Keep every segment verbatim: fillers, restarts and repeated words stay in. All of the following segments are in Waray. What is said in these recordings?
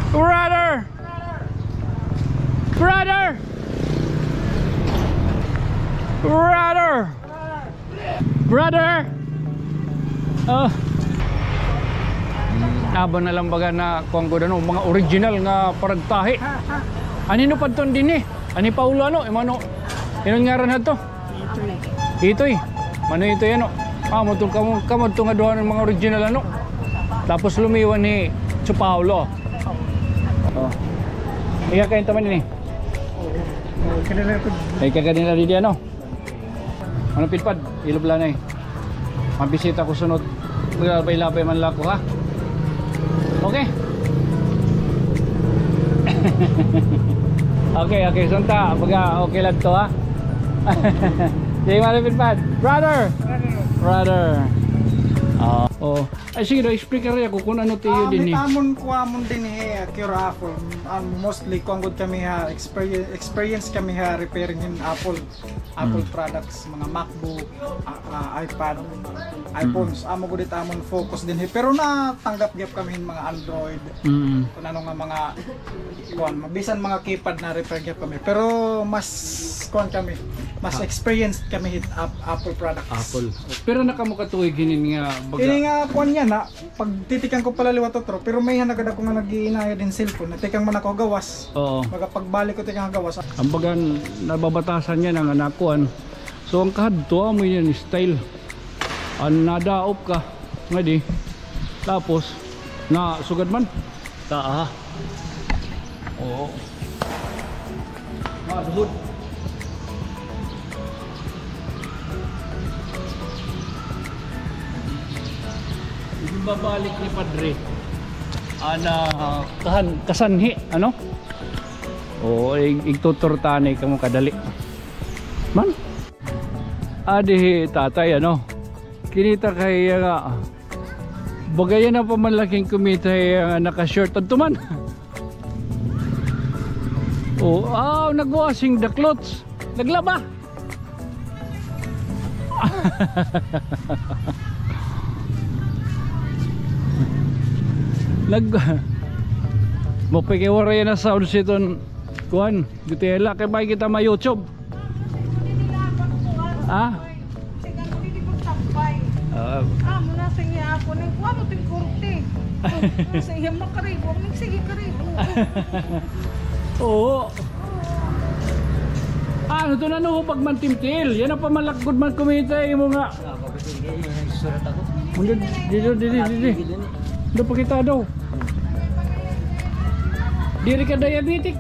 Brother! Brother! Brother! Brother! Ah. Aba na la baga nga kuan gud, ano, mga original nga paragtahi. An hin-o pa adton dinhi? An hi Paolo, ano, imano, hin-o an ngaran hadto? Itoy. Mano Itoy, ano? Ah, amo adto, kamo, kamo adto nga duha nga mga original, ano? Tapos lumiwan hi Tio Paolo. Oh. Iya, kain ta man ini. Ay, kaganina didi, ano? Ano, Pidpad? Ilog la na eh. Mabisita ko sunod. Maglabay-labay man la ako, ha? Okay. Okay, okay. Sunta, baga okay la adto, ha? Sige, Mano Pidpad. Brother! Brother! Oo. Oo. Ay, sige daw, explain kay ako kon ano it iyo dinhi. Amon, kuan, amon dinhi, eh, Cure Apple. Um, mostly, kuan gud kami ha, experience, experience kami ha, repairing hin apple. Apple products, mga MacBook, ah, ah, iPad, iPhones. Amo gud it amon focus dinhi. Pero natanggap gihap kami hin mga Android. Kon ano nga mga, kuan, bisan mga keypad na repair gihap kami. Pero mas, kuan kami, mas experienced kami hit ap-, Apple products. Apple. Pira na kamo ka tuig hinin nga baga? Ini nga, kuan niya na, pagtitikang ko pa la liwat utro, pero may-ada gad ako nga nag-iinayad hin cellphone. Natikang man ako ha gawas. Oo. Baga pagbalik ko tikang ha gawas. An baga nababatasan niya na nga nakuan. So, an kahadto, amo ini an style. An nadaop ka, ngadi. Tapos, nasugad man. Taa. Oo. Maduhod. Ibabalik ni Padre. Ana, kahan-, kasanhi, ano? Oo, ig-, igtuturtanay kamo kadali. Man? Adi hi tatay, ano? Kinita kay nga, baga yana pa man la it kumita, eh, nga naka-short. Adto man. Oh, ah, nag-washing the clothes. Naglaba. Nag-, mao pa kay waray na sound siton, kuan, gutela kay may kita ma-YouTube. Ha? Ah. Amo na, sige ako, ning kuan mo, ting kurte. Sige, makaribo, ning sige, karibo. Oo. Ah, ano to na, no, hubag man, Timtil. Yana pa man la gud man kumita, imo nga. Didi, didi, didi, didi. Daw pakita daw. Diri ka diabetic?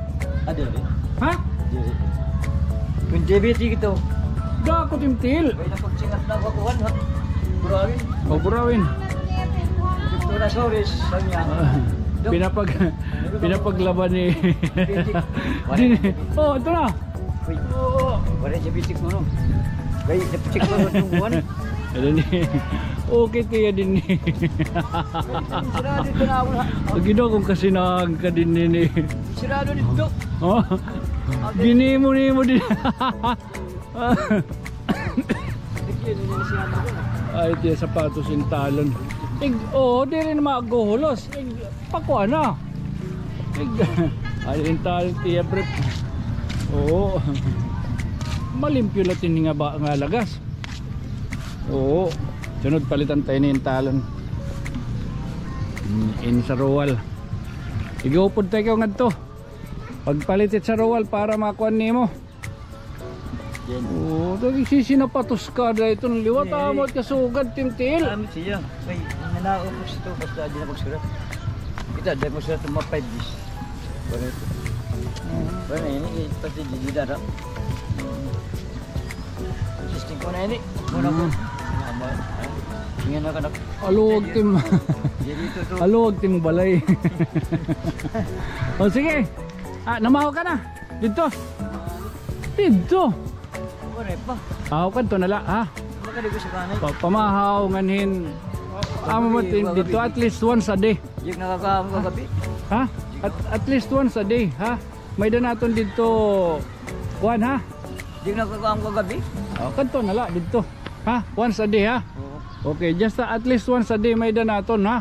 Ah, diri. Ha? Diri. Kun diabetic ito. Dako, Timtil. May napagsingat na ako, kuwan, ha? Burawin. Oh, Burawin. Ito na, sorry, kanya. Ah, pinapag-, pinapaglaba ni. Diabetic. Dini. Oh, ito na. Uy. Oo. Wala diabetic mo, no? Kay diabetic mo, no, kuwan. Ano ni? Okay, tiya dinhi. Sirado ito na ako na. Lagi daw kung kasinag ka dinhi ni. Sirado dito. Oh. Ginimo-nimo din. Ay, tiya sapatos in talon. Ig-, oo, diri na maguhulos. Ig-, Pakuha na. Ay, intal, tiya, brief. Oo. Malimpyo la tin nga ba, nga lagas. Oo. Sunod, palitan ta ini in talon. Mm, in saruwal. Igupod ta ikaw ngadto. Pagpalit it saruwal para makuan nimo. Yan. Oo, dali, sisinapatos ka, dahil iton liwat, eh, amo it kasugad, Timtil. Amo siya. Kay, nanaupos ito, basta di na pagsurat. Kita, di pagsurat ito, mga five days. Wala ito. Mhm. Wala na, ini, eh, pati di, di dara. Testing ko na ini. Muna ko. Mhm. Ano ba? Tingnan na ka na. Aluwag tim-, dito to. Aluwag tim balay. O, sige. Ah, namahaw ka na. Didto. Didto. Wala pa. Aw, kadto na la, ha? Makadi ko sa kanay. Pa-, pamahaw nganhin. Amo mo, didto, at least once a day. Di nakakaam kagabi. Ha? At, at least once a day, ha? May-ada naton didto, kuan, ha? Di nakakaam kagabi. O, kadto na la didto. Ha? Once a day, ha? Oo. Okay, just, uh, at least once a day may-ada naton, ha?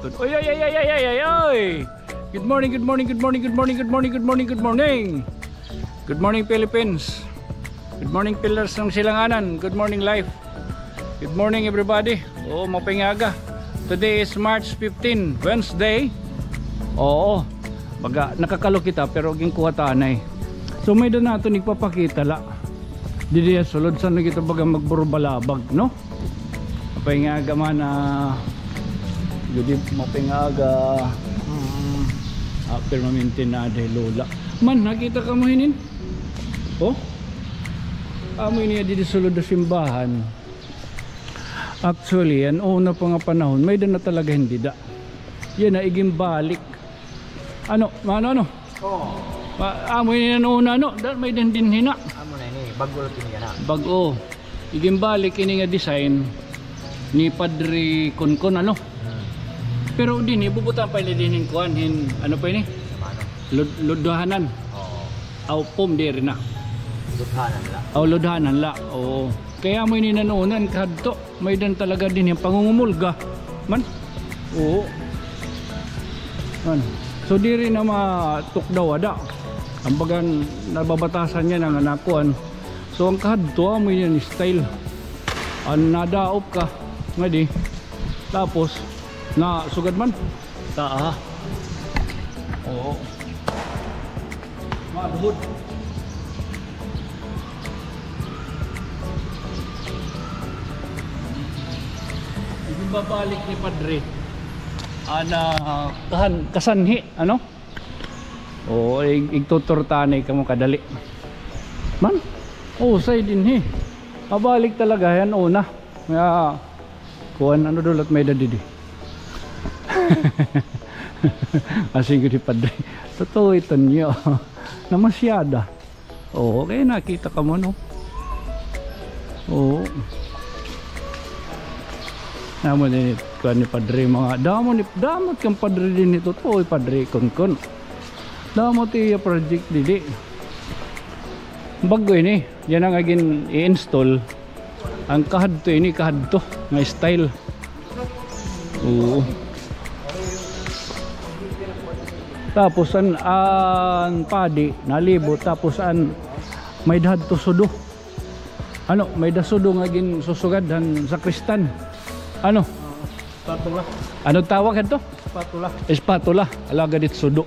naton. Oy, oy, oy. Good morning, good morning, good morning, good morning, good morning, good morning, good morning. Good morning, Philippines. Good morning, Pillars ng Silanganan. Good morning, life. Good morning, everybody. Oo, maupay nga aga. Today is March fifteen, Wednesday. Oo. Baga, nakakalo kita, pero ginkuha ta anay. So, may-ada naton igpapakita la. Didi ha sulod, san-o kita baga magburubalabag, no? Maupay nga aga man, ah, good eve-, maupay nga aga. Mm. Ah, permanente na dahil lola. Man, nakita kamo hinin? Oh? Amo ini didi sulod ha simbahan. Actually, an una pa nga panahon, may-ada na talaga hin dida. Yana, iginbalik. Ano, ano, ano? Oo. Ma-, amo ini an una, ano? Da-, may-ada dinhi na. Amo na ini, bag-o la kini yana. Bag-o. Iginbalik ini nga design ni Padre Concon, ano? Hmm. Pero dinhi, bubutan pa ini dinhi hin kuan, hin, ano pa ini? Ano? Lud-, ludhanan. Oo. Aw, pom, diri na. Ludhanan la. Aw, ludhanan la. Oo. Kay amo ini an una, an kahadto. May-ada na talaga dinhi hin pangungumulga. Man. Oo. Man. So, diri na matukdaw ada. Kumbaga, nababatasan niya na nga nakuan. So, an kahadto, amo ini an style. An nadaop ka, ngadi. Tapos, na, sugad man. Taa. Oo. Maduhod. Iginbabalik ni Padre an, ah, kahan-, kasanhi, ano? Oo, ig-, igtutur ta anay kamo kadali. Man? Oo, say dinhi. Mabalik talaga, an una. Nga, kuan, ano daw la it may-ada didi? Asing ko di Padre. Totoo ito niyo. Namasyada. Oo, kay nakita kamo, no? Oo. Amo dinhi, kuan ni Padre, mga damo ni, damo kan Padre dinhi, totoo, Padre Concon. Damo it iya project didi. Bag-o ini, yana nga gin-i-install. An kahadto ini, kahadto nga style. Oo. Tapos an, an padi, nalibot, tapos an may-ada hadto sudo. Ano, may-ada sudo nga ginsusugad han sakristan. Ano? Spatula. Ano tawag hadto? Spatula. Spatula. Alagad it sudo.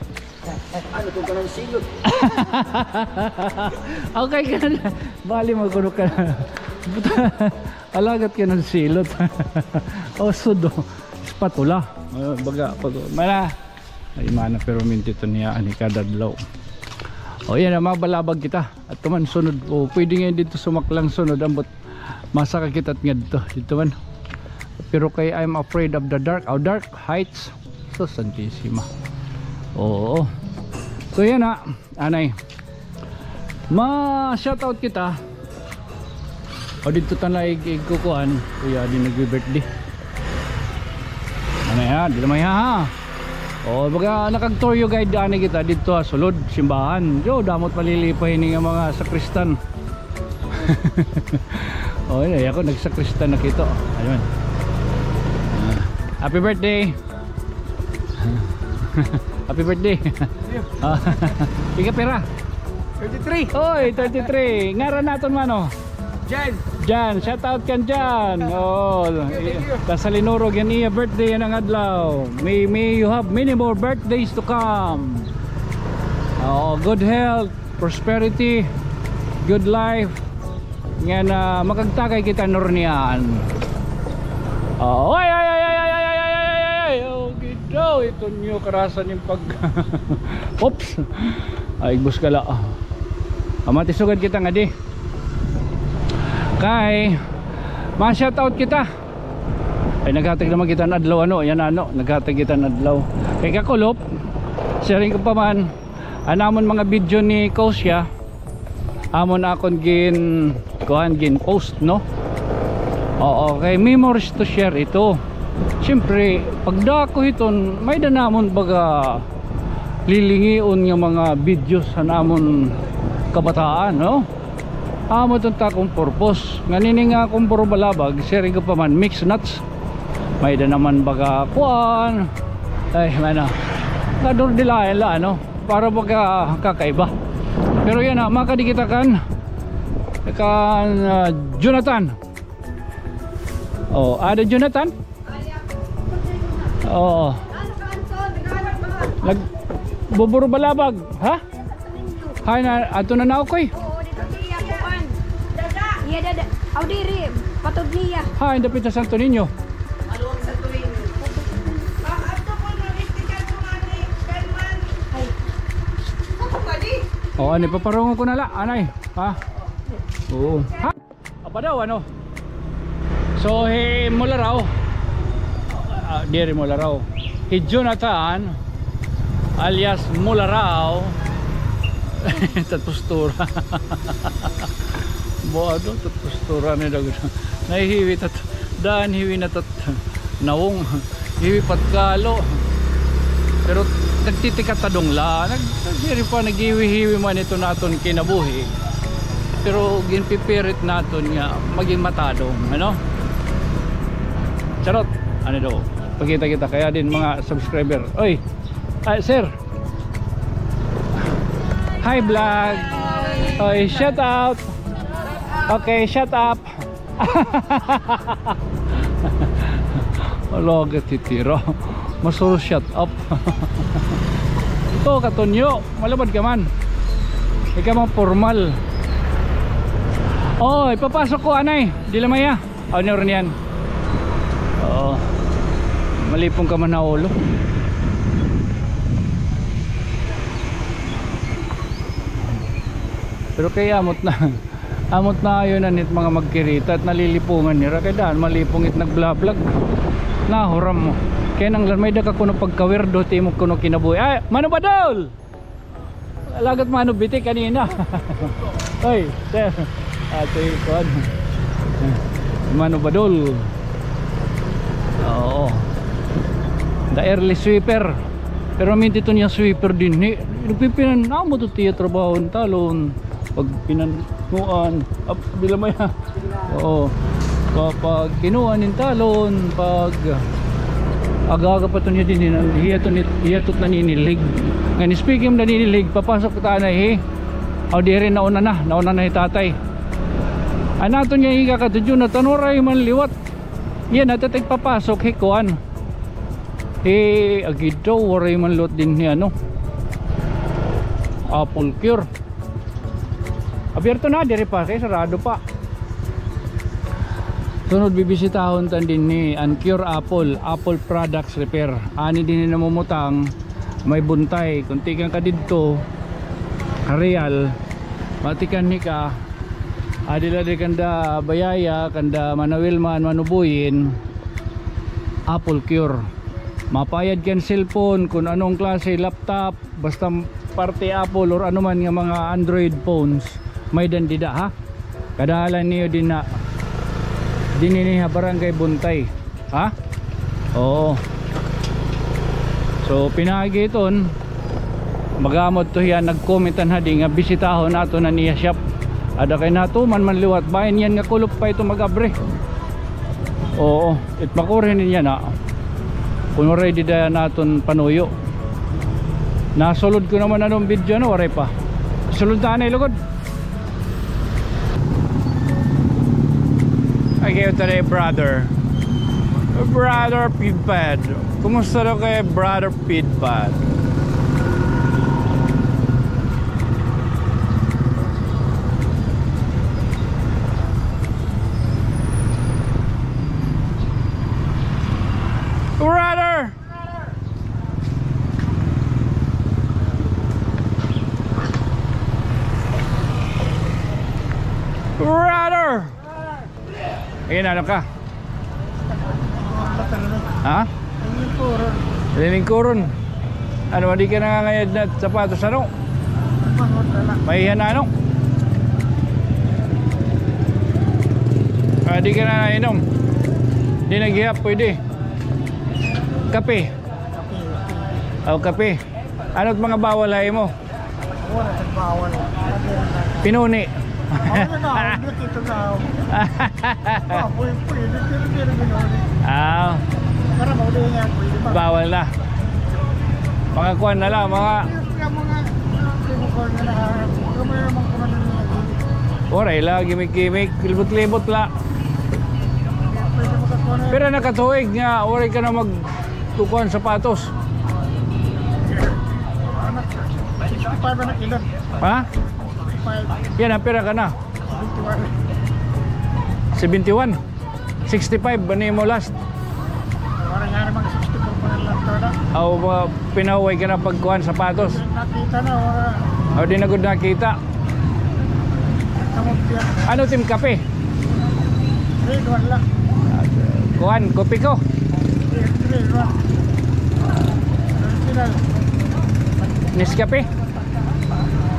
Ano to, kanan silot? Okay ka na. Bali mo kuno ka. Alagad kanan silot. O, sudo. Spatula. Ah, baga, pag, mana. Ay, mana, pero minti to niya, ani, kada adlaw. O, yana, mabalabag kita. Adto man sunod po. Pwede ngay-an didto sumaklang sunod. Ambot masaka kita ngadto. Didto man. Pero kay I'm afraid of the dark. Oh, dark heights. So, Santisima. Oo. So, yana, anay. Ma-shoutout kita. O, didto ta na ig-, igkukuan. Kuya, di nagbi-birthday. Ano ya? Di naman ya, ha? O, baga nakag-tour guide ani kita didto ha sulod simbahan. Yo, damo it malilipay ini nga mga sakristan. O, yun, ako nagsakristan na kito. Ayun. Ah, happy birthday. Happy birthday. Ah, ikapira? Thirty-three. Oy, thirty-three. Ngaran naton, mano? Jan. Jan, shout out kan Jan. Oh, thank you, thank you. Ta sa linurog yana iya birthday yana nga adlaw. May, may you have many more birthdays to come. Oh, good health, prosperity, good life. Ngan, ah, makagtagay kita nurnian. Oh, oy, oy, oy. Oh, gidaw, ito niyo karasan yung pag-, oops. Ay, igbos ka la. Ah, matisugad kita ngadi. Kay, ma-shout out kita. Ay, naghatag naman kita hin adlaw, ano, yana, ano, naghatag kita hin adlaw. Kay kakulop, sharing ko pa man, an amon mga video ni Kosya, amon akon gin, kuan, gin post, no? Oo, kay memories to share ito. Siyempre, pagdako hiton, may-ada namon baga lilingion nga mga videos han amon kabataan, no? Amo iton takon purpose. Ngan ini nga akon burubalabag, sharing ko pa man, mix nuts. May-ada naman baga kuan. Ay, may na. Kadurdilayan la, ano? Para baga kakaiba. Pero yana, makadi kita kan, kan, ah, Jonathan. Oh, ada Jonathan? Oo. Nagbuburubalabag, ha? Hay na, ato na na, okay. Oo, dito niya kuan. Iya, dada. Aw, diri, patod niya. Hay, dapit sa Santo Niño. Ay. Oh, ano, paparungo ko na la, anay. Ha? Oo. Ha? Apa daw, ano? So, hi Mularaw. Ah, diri Mularaw. Hi Jonathan, alias Mularaw. Tat postura. Bo, ano, tat postura ni Dag. Nahihiwi tat, daan hiwi na tat. Nawong, hiwi pat kalo. Pero nagtitikatadong la, nag-, nagdiri pa, naghiwi-hiwi man ito naton kinabuhi. Pero ginpipirit naton nga magin matadong, ano? Charot, ano daw? Pakita kita kay adin mga subscriber. Oy, ah, sir. Hi, vlog. Oy, shut up. Okay, shut up. Hala, gatitira. Masuro, shut up. Ito, katunyo. Malabad ka man. Ikaw man formal. Oh, ipapasok ko, anay. Di la maya. Ano rin yan? Oo. Malipong ka man ha ulo. Pero kay amot na. Amot na ayon an it mga magkirita it nalilipungan nira kay daan malipong it nagblablag. Nahuram mo. Kay nanglan may-ada ka kuno pagkawirdo it imo kuno kinabuhi. Ay, Mano Badol! Lagat Mano Biti kanina. Oy, sir. Ate, kuan. Mano Badol. Oo. The early sweeper. Pero minti to niya sweeper dinhi. Nagpipinan amo to tiya trabaho hin talon. Pag pinanguan, ap, di la maya. Oo. Pa, pag kinuan hin talon, pag aga-aga pa to niya dinhi, hiya to ni, hiya to naninilig. Ngan speaking of naninilig, papasok ta anay hi. Aw, diri, nauna na, nauna na hi tatay. An aton nga higa kadto, Jonathan, waray man liwat. Yana, tigpapasok hi kuan. Hi, agi daw, waray man liwat dinhi, ano. Apple Cure. Abierto na, diri pa, kay sarado pa. Sunod, bibisitahon ta dinhi an Cure Apple, Apple Products Repair. Ani dinhi namumutang, may Buntay. Kon tikang ka didto, Real, matikanhi ka, adi la di kanda Bayaya, kanda Manawil man, Manubuyin, Apple Cure. Mapayad ka hin cellphone, kon anong klase, laptop, basta parte Apple or ano man nga mga Android phones, may-ada dida, ha? Kadahalan niyo dinha, dinhi ha Barangay Buntay. Ha? Oo. So, pinaagi iton, mag-amot to hiya, nag-comment an hadi nga bisitahon naton an iya shop. Ada kay natuman man liwat, bahin niyan nga kulop pa ito mag-abri. Oo, it makuri niya na. Kon waray dida an aton panuyo. Nasulod ko naman aton video, no? Waray pa. Sulod ta anay lugod. Ay, kayo today, brother. Brother Pidpad. Kumusta daw kay Brother Pidpad? Brother! Brother! Ayan, ano ka? Ha? Lilingkuron. Ano, di ka nangangayad na sapatos, ano? Maiha na, ano? Ah, di ka na nainom. Di na gihap, pwede. Kape. O, kape. Ano it mga bawal ha imo? Wala sa bawal. Pinuni. Wala na, wala dito na. Ah, puy, puy, dito, dito, dito, dito. Ah. Para mauli niya, puy, di ba? Bawal na. Mga kuwan na lang, mga Yung mga, yung mga na, yung mga mga kuwan na lang. Waray la, gimik-gimik, libot-libot la. Pwede mo sa kuwan na. Pero nakatuig nga, waray ka na mag- Tukuan sapatos. Sixty-five na kilo. Ha? Sixty-five. Yana, pira ka na? Seventy-one. Seventy-one? Sixty-five, ba ni mo last? Wala nga naman sixty-four pa lang to na. Aw, ba, pinahuway ka na pagkuhan sapatos? Nakita na, wala. Aw, di na gud nakita. Ano it im kape? Red one lang. Kuan, Kopiko. Red one. Original. Nescafe?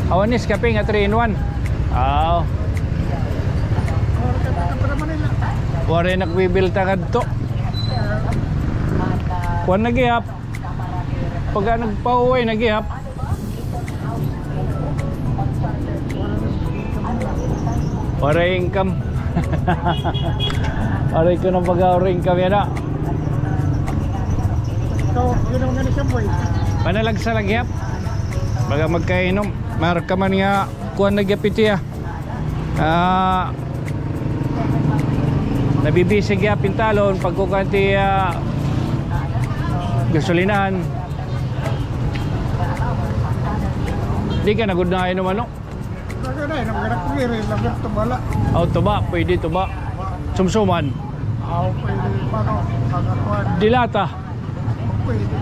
Aw, Nescafe nga three in one. Aw. Waray nagbibilta ngadto. Kuan na gihap. Pagka nagpahuway na gihap. Waray income. Waray ko na baga waray income yana. Ikaw, inom nga ni Samboy. Panalagsa la gihap. Baga magkainom. Marka man nga kuan na gihap ito, ah. Ah, nabibisi gihap it talon pagkukuan ti, ah, gasolinahan. Di ka na gud nainom, ano? Wala na, inom ka na, kuya, rin lang, tuba la. Aw, tuba, pwede tuba. Sumsuman. Aw, pwede, ano, pagkakuan. Dilata. Pwede.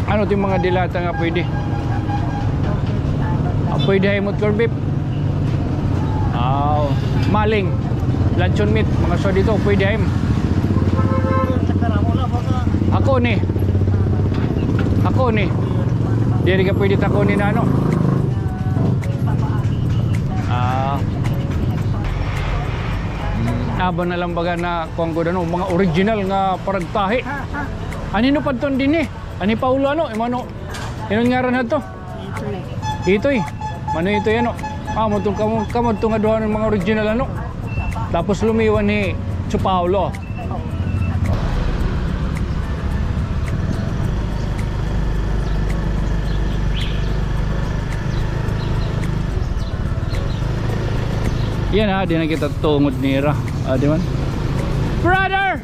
Ano it mga dilata nga pwede? Ah, pwede ha imo it corned beef? Aw, maling. Luncheon meat, mga so dito, pwede ha imo. Ako ni. Ako ni. Diri ka pwede takoni na ano. Ah. Aba na lang baga na kuan gud, ano, mga original nga paragtahi. An hin-o pa adto dinhi? An hi Paolo, ano? Imo ano? Hin-o an ngaran hadto? Itoy. Itoy. Mano Itoy, ano? Ah, amo adto kamo, kamo adto nga duha nga mga original, ano? Tapos lumiwan hi Tio Paolo. Yana, ah, di na kita tungod nira. Ah, di man. Brother!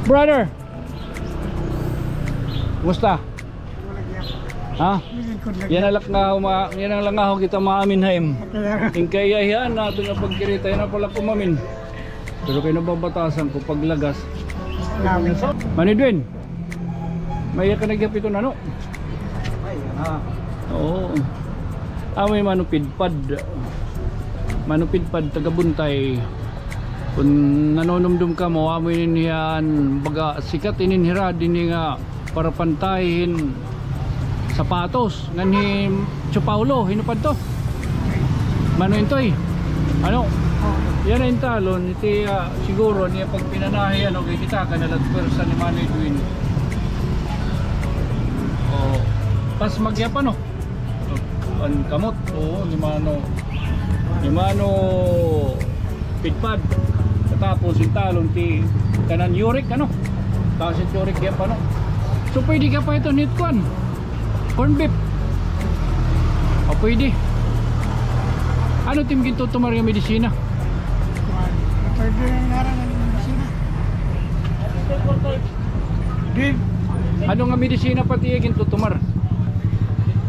Brother! Kumusta? Ha? Yana la nga ho, ma-, yana la nga ho kita maamin ha im. Hin kaiyahian naton nga pagkirita, yana pala kumamin. Pero kay nababatasan ko paglagas. Mano Edwin? Maiha ka na gihap iton, ano? Oo. Amo hi Mano Pidpad. Mano Pidpad, taga Buntay. Kon nanunumdom kamo, amo ini hiya an baga sikat ini hira dinhi nga para pantahi hin sapatos ngan hi Tio Paolo, hin-o pa adto? Mano Intoy? Ano? Yana hin talon, iti, ah, siguro niya pagpinanahi, ano, kay kita ka na la it pwersa ni Mano Edwin. O, pas magyap, ano? An kamot, oo, ni Mano, ni Mano Pidpad. Katapos hin talon ti kanan yurik, ano? Tapos hin yurik gihap, ano? So, pwede ka pa ito, nit kuan. Corned beef. O, pwede. Ano it im gintutumar nga medisina? Pwede nga ngaran nga medisina. Di. Ano nga medisina pa it iya gintutumar?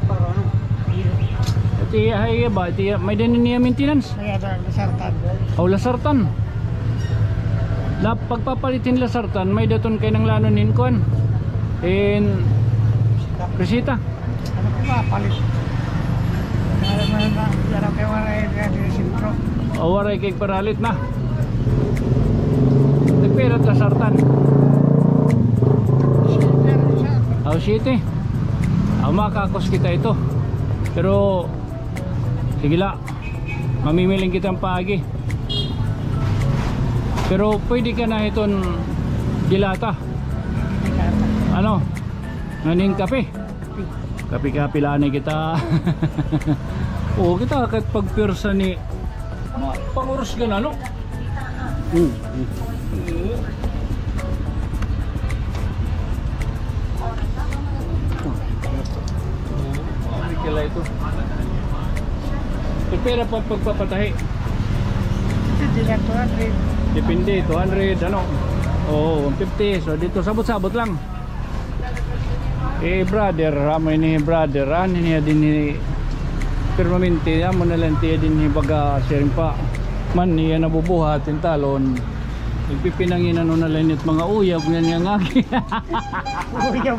Para ano? It iya, ay, iya ba? It iya, may-ada niya maintenance? May-ada, losartan. O, losartan. La, pagpapalit hin lasartan, may-ada iton kinahanglanon hin kuan. Hin resita. Ano ko ba, palit? Ano man na, pero kay waray na di sentro. O, waray kay paralit na. Nagpira it lasartan. Siyete rin siya. O, siyete. O, makakos kita ito. Pero, sige la. Mamimiling kita hin paagi. Pero pwede ka na iton dilata. Ano? Ngan hin kape. Kape-kape la anay kita. O, kita kat pagpwersa ni ma-, pang-uros ka na, no? Hmm, hmm. Ano kila ito? Pipira pa pagpapatahi? Depende la, two hundred. Depende, two hundred, ano? O, one fifty. So, dito, sabot-sabot lang. Eh, brother, amo ini, brother, ah, ini dinhi permanente, amo na la it iya dinhi baga siring pa. Man, iya nabubuhat, hin talon. Nagpipinanginan na la ini it mga uyab, ngan nga ngagi. Uyab.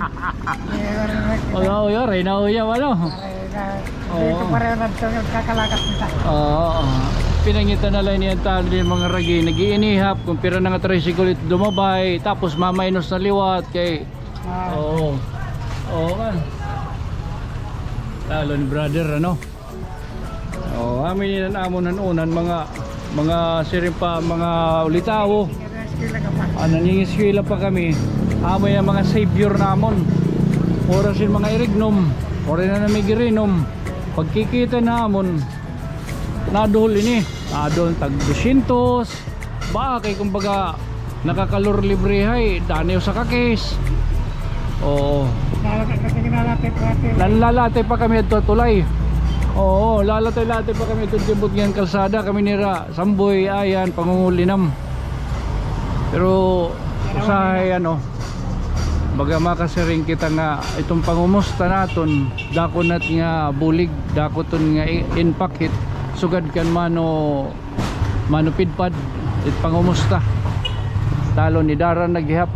Mga uyab, ray na uyab, ano? Ray na. Oo. Dito pareho na ito, nagkakalakat kita. Oo, oo. Pinangita na la ini it talon, mga ragi, nag-iinihap, kung pira na nga tricycle it dumabay, tapos mamainos na liwat, kay Ah. Oo. Oo nga. Talon, brother, ano? Oo, amo ini an amon han una, mga, mga siring pa, mga ulitawo. Eskwela ka pa. Ah, nangingiskwela pa kami. Amo ini an mga savior namon. Oras hin mga irignum, oras na may girinom. Pagkikita namon, naduhol ini. Naduhol tag dosyentos. Ba, kay kumbaga, nakakalor libre hay, dani usa ka case. Oo. Lalakay kasi, ginalakay pa natin. Lalatay pa kami adto tulay. Oo, lalatay-latay pa kami adto, timbot ngan kalsada, kami nira Samboy, ayan, pangungulinam. Pero, usahay, ano, baga makasiring kita nga, iton pangumusta naton, dako na it nga bulig, dako iton nga i-, in pocket, sugad kan Mano Mano Pidpad, it pangumusta. Talon, idara na gihap.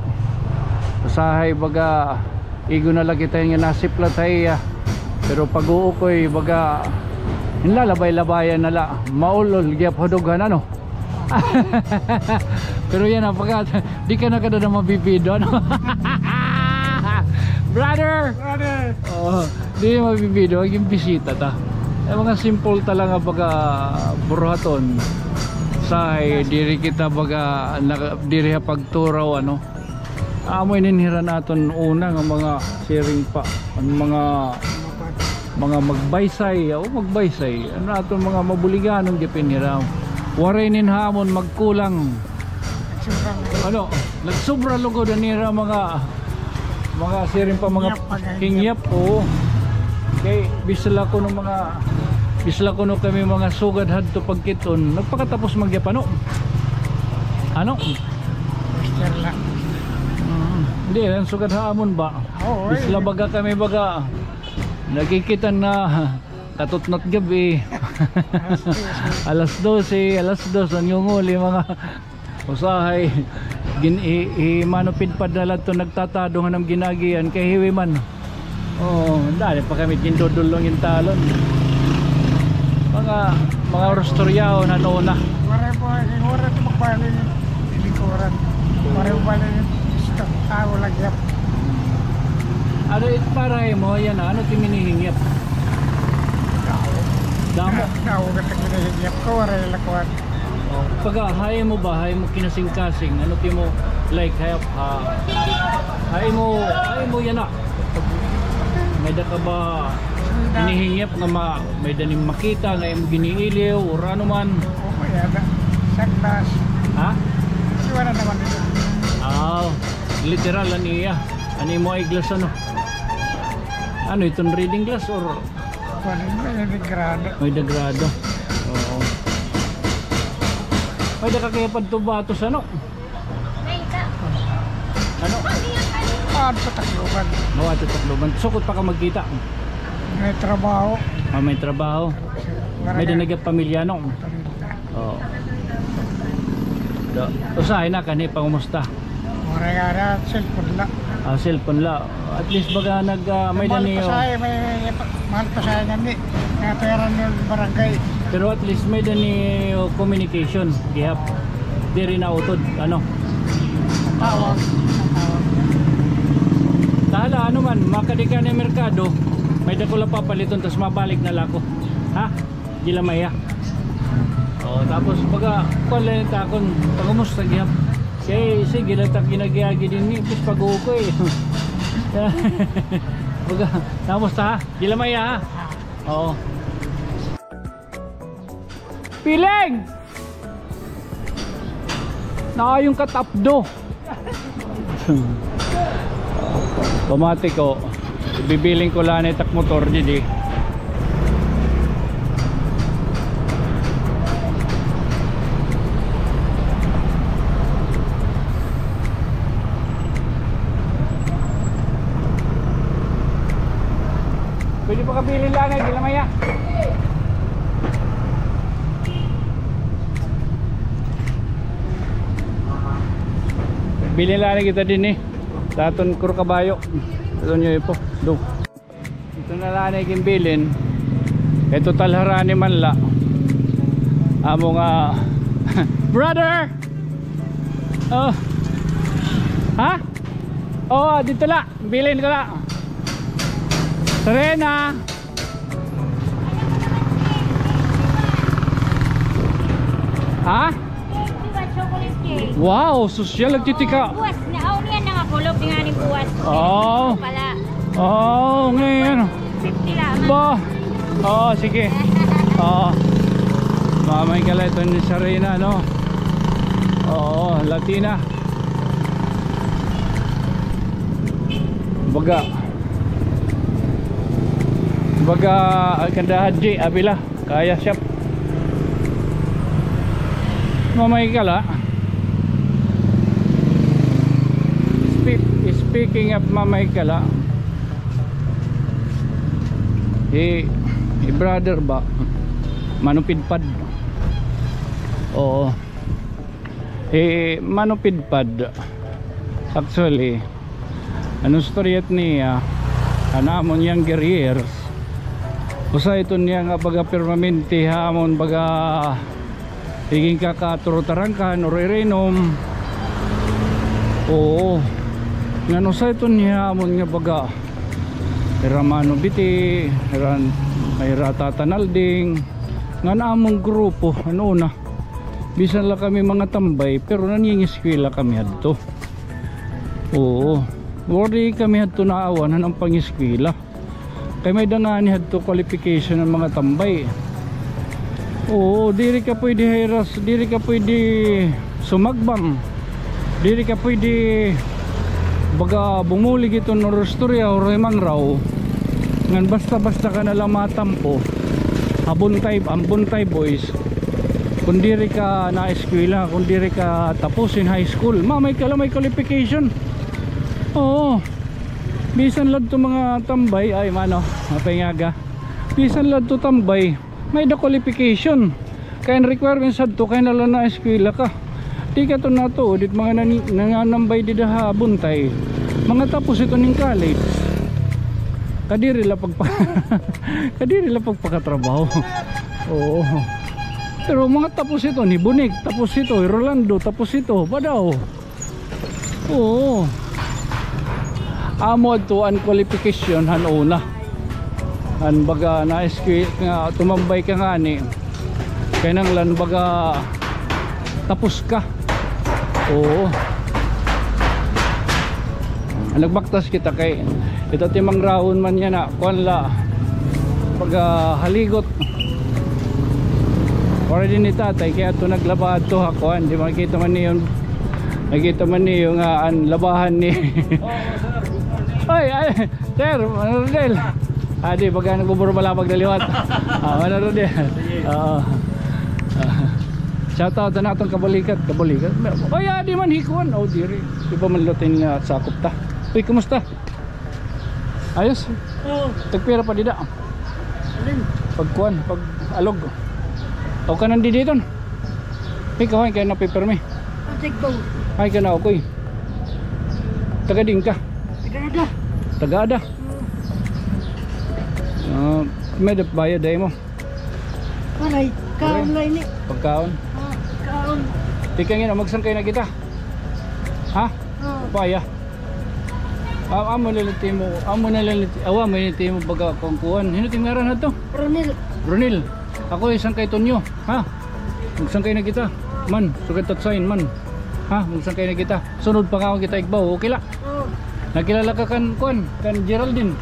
Usahay baga, igo na la kita nga nasiplat ha iya. Pero pag-uukoy, baga, hinlalabay-labayan na la. Maul-ol gihap ha dughan, ano? Pero yana, pagka, di ka na kadada mabibido, ano? Brother! Brother! Oo. Diri mabibido, nagin bisita ta. Ay, mga simple ta la nga baga buruhaton. Usahay, diri kita baga, naka-, diri ha pagturaw, ano. Amo ini hira an aton una nga mga siring pa, an mga, mga magbaysay, o magbaysay. An aton mga mabuliganon gihap ini hira. Waray ini ha amon magkulang. Ano, nagsobra lugod an ira mga, mga siring pa, mga hingyap, hingyap, oo. Kay bisan la kuno mga, bisan la kuno kami mga sugad hadto pagkit-on, nagpakatapos man gihap, ano? Ano? Mister la. Mm, hindi, an sugad ha amon ba? Oo, bisan la baga kami baga, nagkikita na katutnot gab-i. Alas dose, alas dose, an ngunguli, mga Usahay, gin-, hi, hi Mano Pidpad na la adto nagtatadong han am gin-aagian kay hiwi man. Oo, dani pa kami gindudulong hin talon. Mga, mga oras turyahon han una. Waray pa, waray pa magpalin, lingkuran. Waray pa magpalin, tawo la gihap. Ano it para ha imo, yana, ano it im hinihingyap? Damo. Damo gad it hinihingyap ko, waray la kuan. Pagka ha imo ba, ha imo kinasingkasing, ano it imo, like, ha, ha, ha imo, ha imo yana. May-ada ka ba hinihingyap nga ma-, may-ada nim makita nga imo gin-iiliw or ano man? Oo, may-ada. Sunglass. Ha? Kasi wala naman. Ah, literal an iya. An imo eyeglass, ano? Ano iton, reading glass or Kuan, may degrado. May degrado. Oo. May-ada ka kay padto ba ato sa ano? Ano? Ah, sa Tacloban. Oo, ato Tacloban. Sukot pa ka magkita. May trabaho. Ah, may trabaho. May-ada na gihap pamilya, no? Pamilya. Oo. Usahay na kani, pangumusta? Waray ngani, cellphone la. Ah, cellphone la. At least baga nag, ah, may-ada niyo. Mahal pasahe, may, may, mahal pasahe ngani. Kaya pera niyo barangay. Pero at least may-ada niyo communication gihap. Diri na utod, ano? Tawag. Tawag. Tahala, ano man, makadi ka na merkado, may-ada ko la papaliton, tas mabalik na la ako. Ha? Gilamaya. Oh, tapos baga, kuan la it akon pangumusta gihap. Kay sige la it ak ginagiagi dinhi, tapos pag-uko eh. Baga, tapos ta, ha? Gilamaya, ha? Oo. Piling! Naayon ka tapdo. Pamati ko, bibilin ko la anay tak motor didi. Pwede pa kabilin la anay, di la maya. Bilin la anay kita dinhi. Sa aton kuro kabayo. Aton niyo ipo. Do. Ito na la anay ginbilin. Kay total harani man la. Amo nga, brother! Oh. Ha? Oh, dito la. Bilin ko la. Serena. Ha? Chocolate cake. Wow, sosyal nagtitika. Buwas na, aw, niyan na nga kulog, di nga ni buwas. Oh. Pala. Oh, ngayon. Fifty la, ma. Ba? Oh, sige. Oh. Mamay ka la ito ni Sarina, no? Oo, Latina. Baga. Baga, ay, kanda hadji, abi la. Kaya siya. Mamay ka la. Speak, speaking of mamay ka la. Hi, hi brother ba? Manupidpad. Oo. Hi Manupidpad. Actually, an istorya it niya, an amon younger years, usa iton niya nga baga permanente ha amon baga iginkakaturot ha rangkahan or irinom. Oo. Ngan usa iton niya amon nga baga hira Mano Biti, hira, hira Tata Nalding, ngan amon grupo, an una. Bisan la kami mga tambay, pero nangingiskwela kami hadto. Oo. Waray kami hadto naawan han pang-eskwela. Kay may-ada ngani hadto qualification an mga tambay. Oo, diri ka pwede hiras, diri ka pwede sumagbang. Diri ka pwede baga bumulig iton or istorya or himangraw. Ngan basta-basta ka na la matampo. Ha Buntay, an Buntay Boys. Kon diri ka naeskwela, kon diri ka tapos hin high school, mamay ka la may qualification. Oo. Bisan la adto mga tambay, ay, mano, maupay nga aga. Bisan la adto tambay, may-ada qualification. Kay an requirements hadto, kay na la naeskwela ka. Di ka to natuod, it mga nan-, nanganambay dida ha Buntay. Mga tapos iton hin college. Kadiri la pagpa-, kadiri la pagpakatrabaho. Oo. Pero mga tapos ito, ni Bonik, tapos ito, Rolando, tapos ito, Badaw. Oo. Amo adto an qualification han una. An baga na-eskwela nga tumambay ka ngani. Kinahanglan baga tapos ka. Oo. Nagbaktas kita kay ito ti mangrahon man yana, kuan la, pag, ah, haligot. Waray dinhi tatay, kay adto naglaba adto ha kuan, di makita man niyo, nakita man niyo nga an labahan ni. Ay, ay, sir, Mano Rodel. Ah, di, pagka nagbuburbalabag na liwat. Ah, Mano Rodel. Oo. Ah. Shout out na atong kabalikat, kabalikat. Oy, adi man hi kuan, oh, diri. Di ba man lutin nga sakop ta? Uy, kumusta? Ayos? Oo. Tagpira pa dida? Alin? Pagkuan, pag-alog. O ka nandi didton? Ikaw, ay, kaya napipirmi. Tigbaw. Ay, kana ako eh. Taga diin ka? Taga-ada. Taga-ada. Oo. Ah, may-ada bayad ay mo? Waray. Kaon la ini. Pagkaon? Ah, kaon. Tikang yana, magsangkay na kita. Ha? Oo. Upaya. Ah, amo na lang it imo, amo na lang it, awa, may it imo baga kuan-kuan. Hin-o it im ngaran hadto? Ronel. Ronel. Ako, isangkay Tonyo, ha? Magsangkay na kita. Man, sugad ta sign, man. Ha, magsangkay na kita. Sunod pa nga kita igbaw, okay la? Oo. Nakilala ka kan, kuan, kan Geraldine?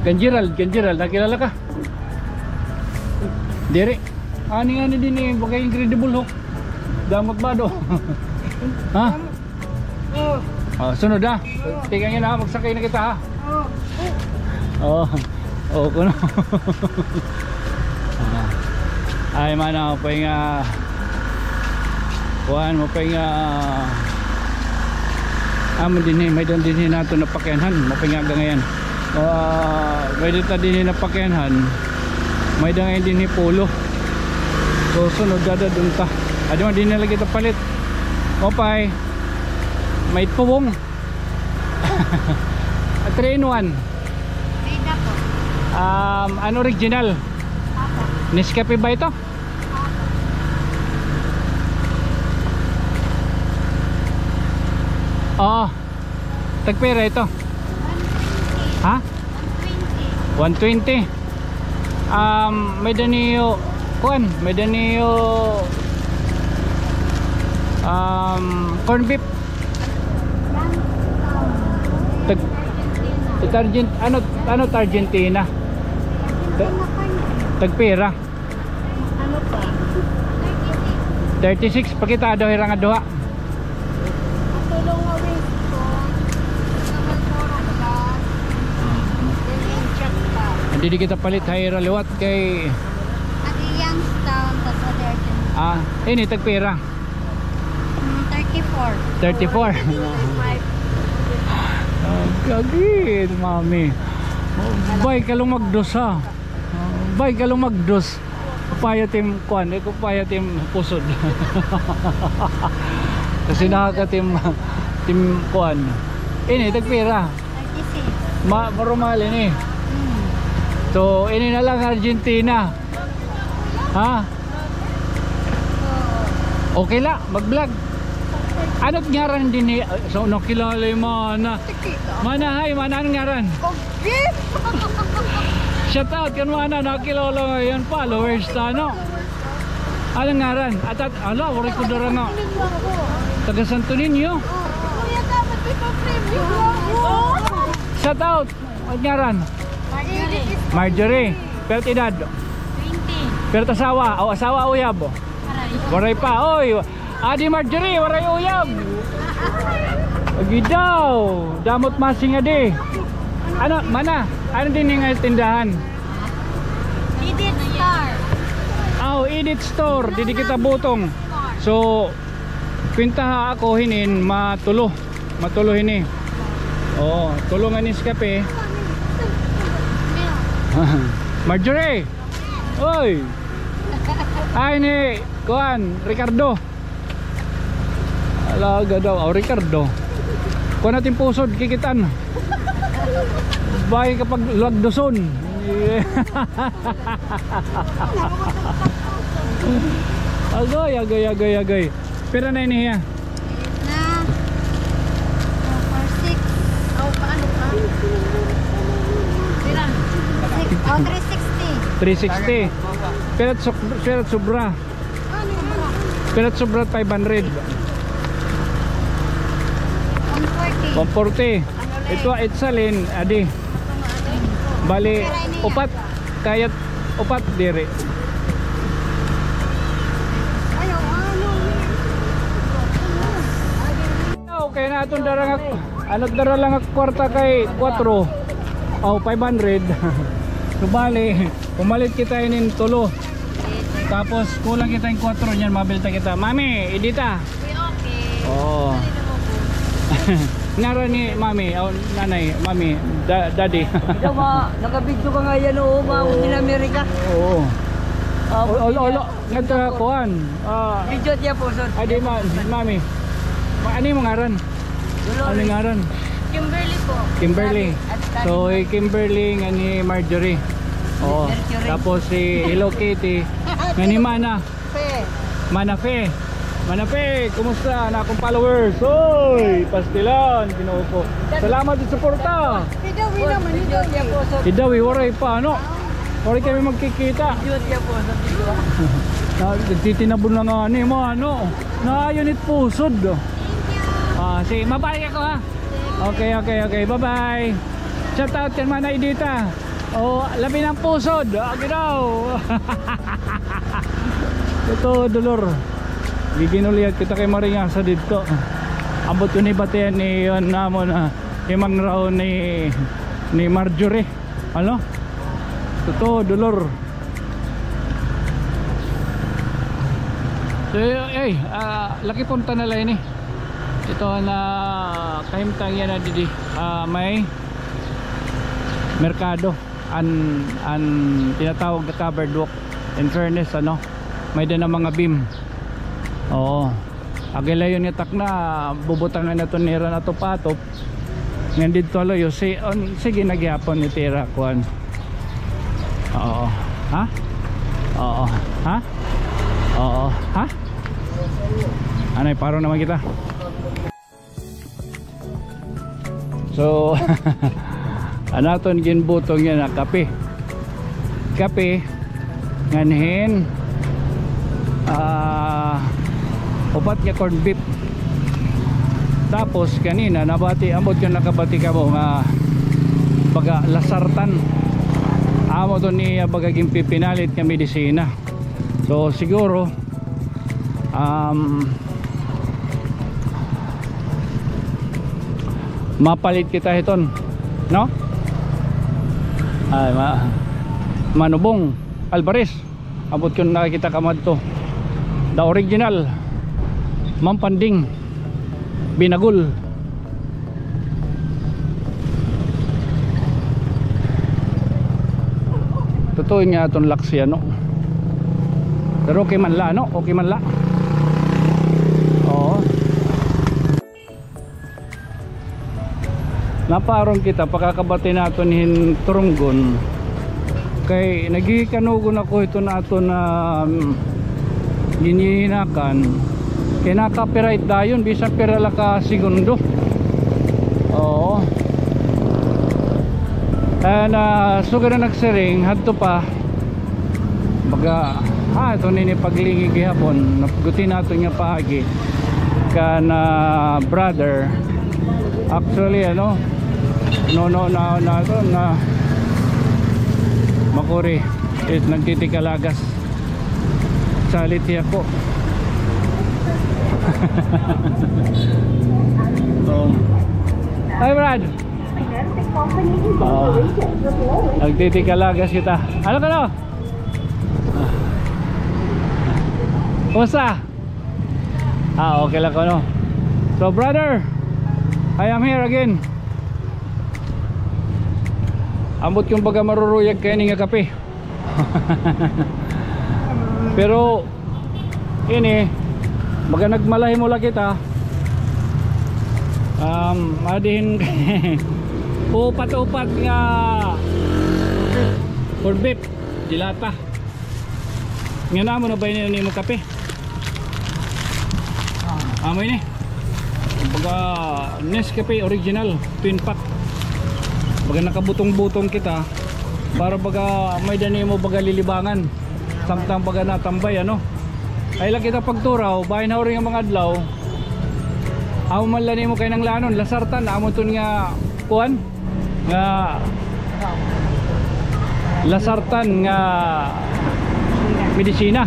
Kan Gerald, kan Gerald, nakilala ka? Diri. Ani, ani dinhi, bagay incredible, ho. Damot ba do? Ha? Oo. Oh, sunod, ha? Oo. Tikang yana, ha? Magsakay na kita, ha? Oo. Oh. Oh, kuno. Ah. Ay, mana, maupay nga, kuan, maupay nga, amo dinhi, may-ada dinhi naton napakyanhan, maupay nga gangayan. Ah, may-ada ta dinhi napakyanhan, may-ada ngay-an dinhi Polo. So, sunod, dadad-on ta. Adi man, dinhi lagi ta palit. Maupay. May puwong. Three in one. May-ada po. Um, ano original? Apo. Nescafe ba ito? Apo. Oo. Tagpira ito? One twenty. Ha? One twenty. One twenty. Um, may-ada niyo, kuan, may-ada niyo, um, corn beef. Tag-, it Argent-, ano, ano it Argentina? Ta-, tagpira? Ano pa? Thirty-six, pakita daw hira nga duha. Tulong nga waistcoat, sa Malboro Plus, then yung jacket. Didi kita palit ha ira liwat kay At Youngstown, tas other din. Ah, ini tagpira? Mm, thirty-four. Thirty-four. Thirty-five. Ah, gagi, mami. Bay ka lumagdos, ha. Ah, bay ka lumagdos. Upaya tim kuan, eh, upaya tim pusod. Kasi nakaka tim, tim kuan. Ini, tagpira? Thirty-six. Ma, normal ini. Hmm. So, ini na lang Argentina. Ha? Okay la, mag-vlog. Ano it ngaran dinhi? So, nakilala hi Mana. Mana, hi, Mana, ano ngaran? Shout out kan Mana, nakilala ngay-an, followers ta, no? Ano ngaran? At, at, ala, waray ko dara nga. Taga Santo Niño. Shout out. Ano ngaran? Marjorie. Marjorie. Pira it edad? Twenty. Pira it asawa? O, asawa, uyab? Waray. Waray pa. Oy, Adi Marjorie, waray uyab. Agi daw. Damot masing adi. Ano, Mana? Ano dinhi nga tindahan? Edit Store. Aw, Edit Store. Didi kita butong. So, kwentaha ako hinin, matulo. Matulo hini. Oo, tulo nga Nescafe. Marjorie! Oy! Ay, ni, kuan, Ricardo. Alaga daw, aw, Ricardo. Kuan natin pusod, kikitan. Bay ka paglagdoson. Agoy, agoy, agoy, agoy. Pira na ini hiya? Na, four six. Aw, paano ka? Pira? Six. Oh, three sixty. Three sixty. Pira su-, pira sobra? Pira sobra? Five hundred. One forty. One forty. Ito, itsalin, adi. Bali, upat, kayat, upat diri. Okay na, aton dara nga, ano, dara lang nga kwarta kay kwatro. Oh, five hundred. So, bali, pumalit kita inin tulo. Tapos, kulang kita hin kwatro niyan, mabilta kita. Mami, idita. Okay, okay. Oo. Dali na mo po. Ngaran ni Mami, o, Nanay, Mami, da-, Daddy. Ikaw, ma, nakabidyo ka nga yan, oo, ma, oo, in America. Oo. Ol-, ol-, olo, ngadto ka kuan. Ah, Video niya po, sir. Adi, ma-, mami. Ma-, ano imo ngaran? Dolores. Ano ngaran? Kimberly po. Kimberly. At So, hi Kimberly, ngan hi Marjorie. Oo. Mercury. Tapos si Hello Kitty, ngan hi Mana. Fe. Mana Fe. Mana Fe, kumusta na akong followers? Oy, pastilan, Ginoo ko. Salamat sa suporta. Hidawi naman, hidawi. Hidawi, waray pa, ano? Waray kami magkikita. Ah, nagtitinabon na nga ni mo, ano? Naayon it pusod. Ah, sige, mabalik ako, ha? Okay, okay, okay. Bye-bye. Shout out kan Mana Edita. Oh, labi na an pusod. Ah, ginaw. Ito, dolor. Giginulihat kita kay maringasa didto. Ambot ko ni batian ni, yun, namon, ah, himang raw ni, ni Marjorie. Ano? Totoo, dolor. So, eh, ah, laki punta na la ini. Ito na kahimtang yana didi. Ah, may merkado. An, an tinatawag na covered walk. In fairness, ano, may-ada na mga beam. Oo. Agi la yun nga takna, bubutangan naton nira na atop-atop. Ngan didto, alo, you see, on, sige na gihapon it ira kuan. Oo. Ha? Oo. Ha? Oo. Ha? Anay, paro naman kita. So, an aton ginbutong yana, kape. Kape, ngan hin, ah, upat nga corned beef. Tapos, kanina, nabati, ambot ko nakabati kamo nga baga lasartan. Amo to niya baga ginpipinalit nga medisina. So, siguro, um, mapalit kita hiton, no? Ay, ma-, Manubong Alvarez. Ambot ko nakakita kamo adto. The original Mampanding. Binagol. Totoo nga aton laksi, ano? Pero okay man la, ano? Okay man la. Oo. Naparon kita, pakakabati naton hin Turunggon. Kay nagikanugon ako ito na ato na, um, ginhihinakan. Kay na-copyright dayon, bisan pira la ka segundo. Oo. Kay na sugad na nagsiring, hadto pa. Baga, ah, ito nini paglingi gihapon. Napguti naton nga paagi. Kan, ah, brother. Actually, ano, no, no, na, na, ito, na, makuri. It, nagtitikalagas. Salit hiya ko. So, hi, Brad. Oo. Nagtitikalagas kita. Ano ka, no? Kumusta? Ah, okay la ko, no? So, brother, I am here again. Ambot kon baga maruruyag kay ini nga kape. Pero, ini, baga nagmalahimo la kita. Um, adi hin upat-upat nga corned beef, dilata. Ngan amo na ba ini an imo kape? Amo ini. Baga Nescafe original, twin pack. Baga nakabutong-butong kita. Para baga may-ada nimo baga lilibangan. Samtang baga natambay, ano? Ay la kita pagturaw, bahin hauring nga mga adlaw. Amo man la nimo kinahanglanon, lasartan, amo ton nga kuan. Nga lasartan nga medisina.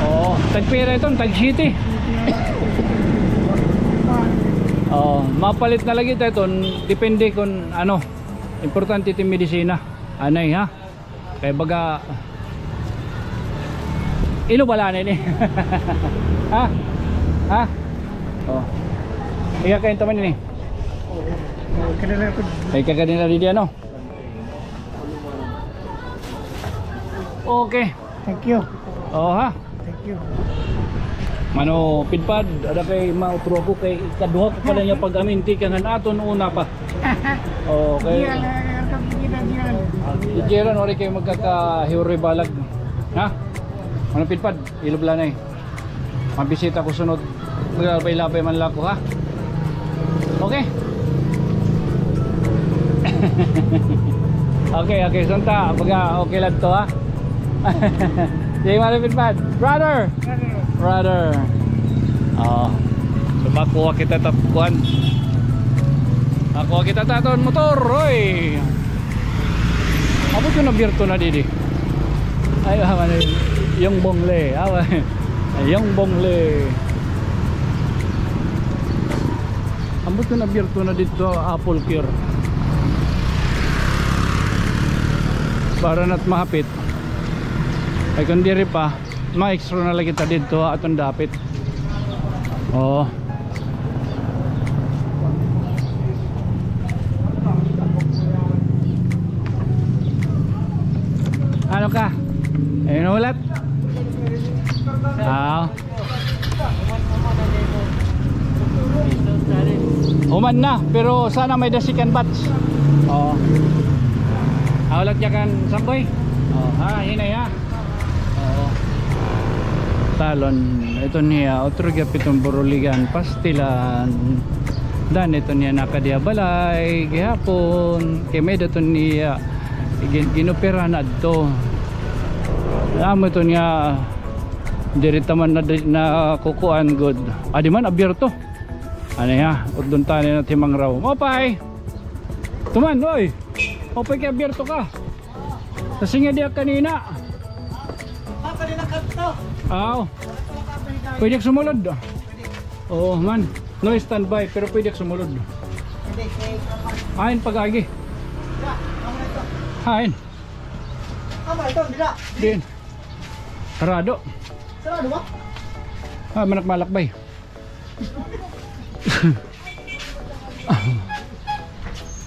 Oo, tagpira iton, tag siyete. Oo, mapalit na la kita iton, depende kon ano, importante iton medisina. Anay, ha? Kay baga, ilo bala na ini. Ha? Ha? Oh. Ika kain taman ini. Kay kaganina didi, ano? Okay. Thank you. Oo, ha? Thank you. Mano, Pidpad, ada kay mautro ako kay ikaduha ko pala niya pag-aminti kay ngan aton una pa. Okay. Diyan, eh, ang kapitid na diyan. Diyan, wala kayo magkakahiwari balag. Ha? Mano, Pidpad, ilublanay. Mabisita ko sunod. Maglabay-labay man la ako, ha? Okay. Okay, okay. Sunta, baga, okay lang to, ha? Sige, malapit pa. Brother! Brother! Oo. So, makuha kita ta, kuan. Makuha kita ta aton motor, oy! Amo ito na, abierto na didi. Ay, ah, ano yun? Yung bongle. Ah, yung bongle. Ambot kun abierto na didto, Apple Care. Para na't mahapit. Ay, kun diri pa, ma-extra na la kita didto, aton dapit. Oo. Ano ka? Ay, nahulat? Ah. Human na, pero sana may the second batch. Oo. Ah, wala ka kan samboy? Oh, ha, hinay, ha? Oo. Talon, ito niya, otro gihap iton buruligan, pastilan. Dan, ito niya nakadiha balay, gihapon. Kay may daton niya, gin-, ginopera na adto. Amo ito niya, diri ta man na, na kukuan gud. Adi man, abierto. Ano ya? Udlon tani na timangraw. Mopay! Tuman, oy! Mopay kay abierto ka. Kasi nga diya kanina. Ah, kanina ka to. Aw. Pwede sumulod. Oo, man. No standby, pero pwede sumulod. Ain pag-agi. Ain. Tama ito, dila. Din. Sarado. Sarado ba? Ah, manak malakbay.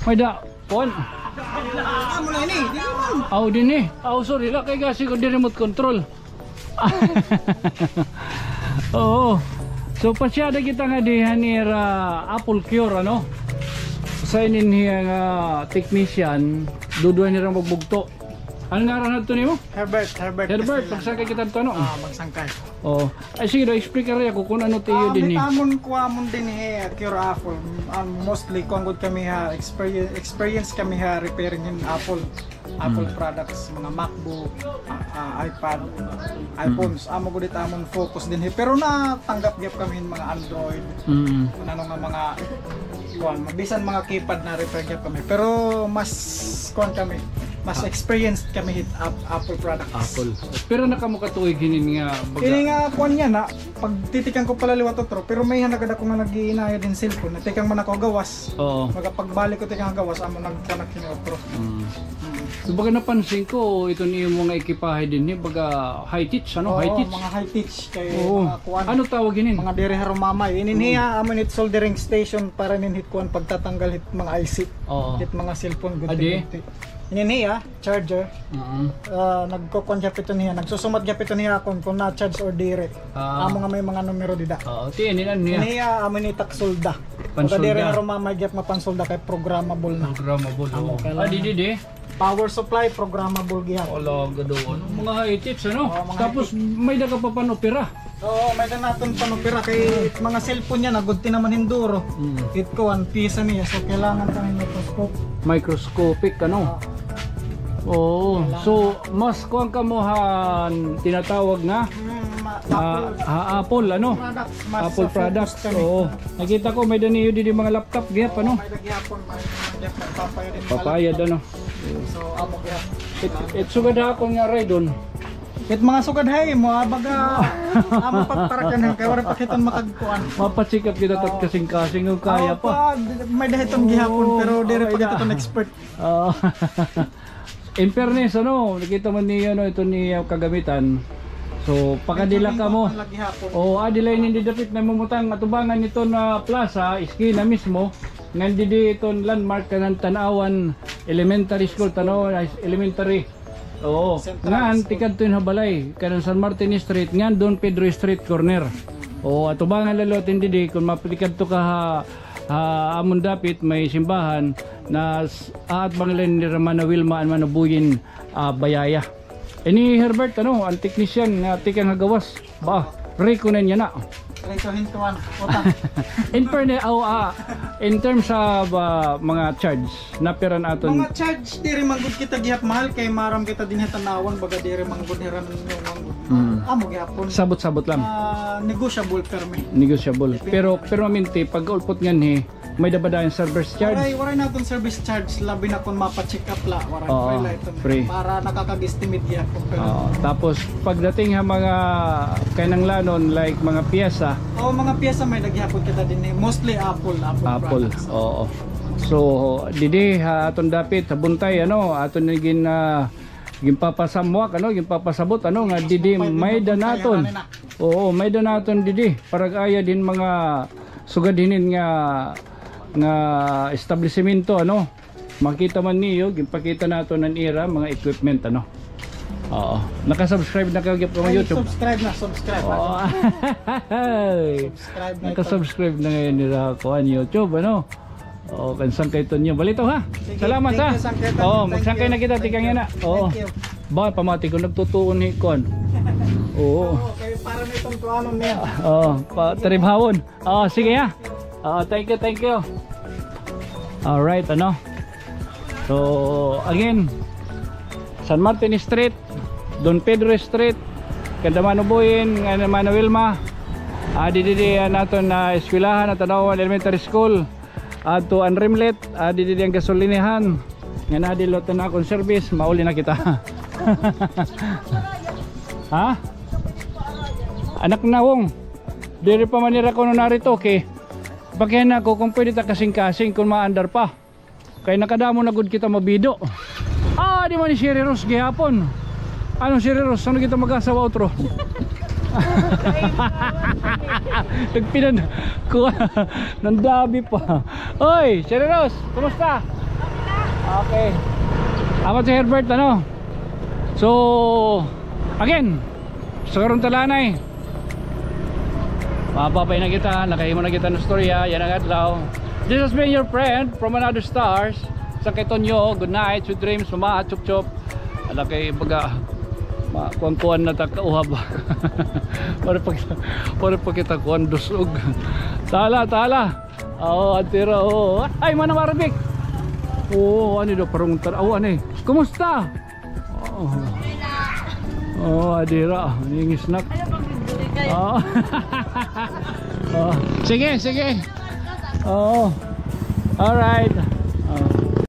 May da, kuan. Amo na ini, di naman. Aw, din eh. Aw, sorry, la kay gasi ko di remote control. Oo. So, pasyada kita nga dihan ira Apple Cure, ano? Sa inin hiya nga technician, duduha nira magbugto. Ano ngaran adto nimo? Herbert, Herbert Herbert, Castellano. Magsangkay kita adto, ano? Ah, magsangkay. Oo. Ay, sige daw, explain ka rin ako kung ano tiyo. Ah, din eh. Amon ko amon din eh, Cure Apple. Um, mostly, kung good kami ha, experience, experience kami ha, repairing in Apple. Apple products, mga MacBook, ah, ah, iPad, iPhones. Amo gud it amon focus dinhi. Pero natanggap gyud kami hin mga Android. Kung ano nga mga, kuan, bisan mga keypad na repair gyud kami. Pero mas, kuan kami, mas experienced kami hit Ap-, Apple products. Apple. Pero nakamo katuig hinin nga baga? Ini nga, kuan niya na, pag titikan ko pala liwat otro, pero may hanagad ako nga nag-iinayad hin cellphone. Natikang man ako gawas. Oo. Magapagbalik ko tikang gawas, amo nagkanak hin otro. So, baga napansin ko, iton imo nga ekipahe dinhi, baga high-tech, ano? Oo, high-tech. Mga high-tech kay mga kuan. Ano tawag inin? Mga diri harumamay. Inin hiya, amo it soldering station para inin hit kuan pagtatanggal hit mga I C. Oo. Hit mga cellphone gud. Inin hiya, charger. Ah, nagkukuan siya pito niya, nagsusumat siya pito niya kung, kung na-charge or diri. Amo nga may mga numero dida. Oo, tiyan, inin niya. Inin hiya, amo ini tak solda. Pansolda. Pagka diri harumamay gyap nga pansolda kay programmable na. Programmable, oo. Ah, di, di, di. Power supply, programmable gihap. Ala, gado, ano? Mga high-tech, ano? Oo, mga high-tech. Tapos, may da ka pa panopera. Oo, may da naton panopera kay mga cellphone niya, nagudti naman hin duro. It kuan, pisa niya, so kailangan ta hin microscope. Microscopic, ano? Oo. So, mas kuan kamo han tinatawag nga, ah, Apple, ano? Apple products, oo. Nakita ko, may da niyo didi mga laptop, gihap, ano? May da gihapon, may da gihapon, papaya din. Papaya, ano? So, amo gihap. It, it sugad ha akon nga raydon. It mga sugad ha imo, ah, baga, amo pagparakan han kay wala pa kita makagkuan. Mapa-check up kita tat kasingkasing, o kaya pa. May da hiton gihapon, pero diri pa kita ton expert. Oo. In fairness, ano, nakita man niyo, no, ito niya kagamitan. So, pakadila kamo. Oo, ah, dila ini dapit na mamutang atubangan nito na plaza, eskina mismo. Ngan didi iton landmark kanan Tanauan Elementary School, Tanauan Elementary. Oo. Central School. Ngan tikadto hin ha balay, kanan San Martin Street, ngan Don Pedro Street corner. Oo, atubangan la liwat hin didi, kon mapatikadto ka ha, ha amon dapit, may simbahan, na s-, aatbang la nira Mana Wilma and Mana Buyin, ah, Bayaya. Ini Herbert, ano, an technician nga tikang ha gawas. Ba, riko na niya na. Riko hin kuan, utang. In fairness, oh, ah, in terms of, ah, mga charge, napira an aton? Mga charge, diri man gud kita gihap mahal, kay maaram kita dinhi ha tan-awon, baga diri man gud hira an inyong man gud. Mm. Amo gihapon. Sabot-sabot lang. Ah, negotiable permi. Negotiable. Depende. Pero, permanente, pag-ulpot nganhi, may-ada ba dayon service charge? Waray, waray naton service charge, labi na kon mapa-check up la, waray. Oo, waray la iton. Free. Para nakakag-estimate gihapon. Oo. Tapos, pagdating ha mga kinahanglanon, like mga piyesa? Oo, mga piyesa may-ada gihapon kita dinhi. Mostly Apple, Apple products. Apple, oo. So, didi ha aton dapit, ha Buntay, ano, aton na gin-, ah, ginpapasamwak, ano, ginpapasabot, ano, nga didi may-ada naton. Oo, may-ada naton didi. Parag-aya hin mga sugad hinin nga, nga establisimento, ano. Makita man niyo, ginpakita naton an ira mga equipment, ano. Oo. Naka-subscribe na kayo sa YouTube? Ay, subscribe na, subscribe na. Oo. Subscribe na ito. Naka-subscribe na ngayon nila kuan YouTube, ano. Oo, kan Sangkay Tonyo. Balitaw, ha? Sige, salamat, ha? Thank you, Sangkay Tonyo. Oo, thank you. Magsangkay na kita, tikang yana. Oo. Thank you. Ba, pamati ko, nagtutuon ni kuan. Oo. Oo, kay para may pangkuanon niya. Oo, patribhawon. Oo, sige, ha? Oo, thank you, thank you. Alright, ano? So, again, San Martin Street, Don Pedro Street, kanda Mano Buyin, ngan Mana Wilma. Adi didi an aton, ah, eskwelahan, Atanauan Elementary School. Adto an Rimlet, adi didi an gasolinahan. Ngan adi liwat an akon service, mauli na kita. Ha? Anak nawong. Diri pa man nira kuno narito, okay. Pakiana ko kon pwede ta kasingkasing kon maandar pa. Kay nakadamo na gud kita mabido. Ah, di man ni Sherry Rose gihapon. Ano, Sherry Rose, ano kita mag-asawa utro? Nagpinan-, kuha, nandabi pa. Oy, Sherry Rose, kumusta? Okay. Amat si Herbert, ano? So, again, sa karon talanay, mababay na kita, nakahimo na kita hin istorya yana nga adlaw. This has been your friend from another stars, Sangkay Tonyo. Good night, sweet dreams, mama, chup chup. Ala kay baga, ma-, kuan-kuan na ta kauhab. Pare pa kita, pare pa kita kuan dusog. Tala, tala. Oo, antira, oo. Ay, Mana Marvic. Oo, ano daw, parang tar-, oo, ano eh. Kumusta? Oo. Oo, adira. Ningis na. Oo. Oo. Sige, sige. Oo. Alright.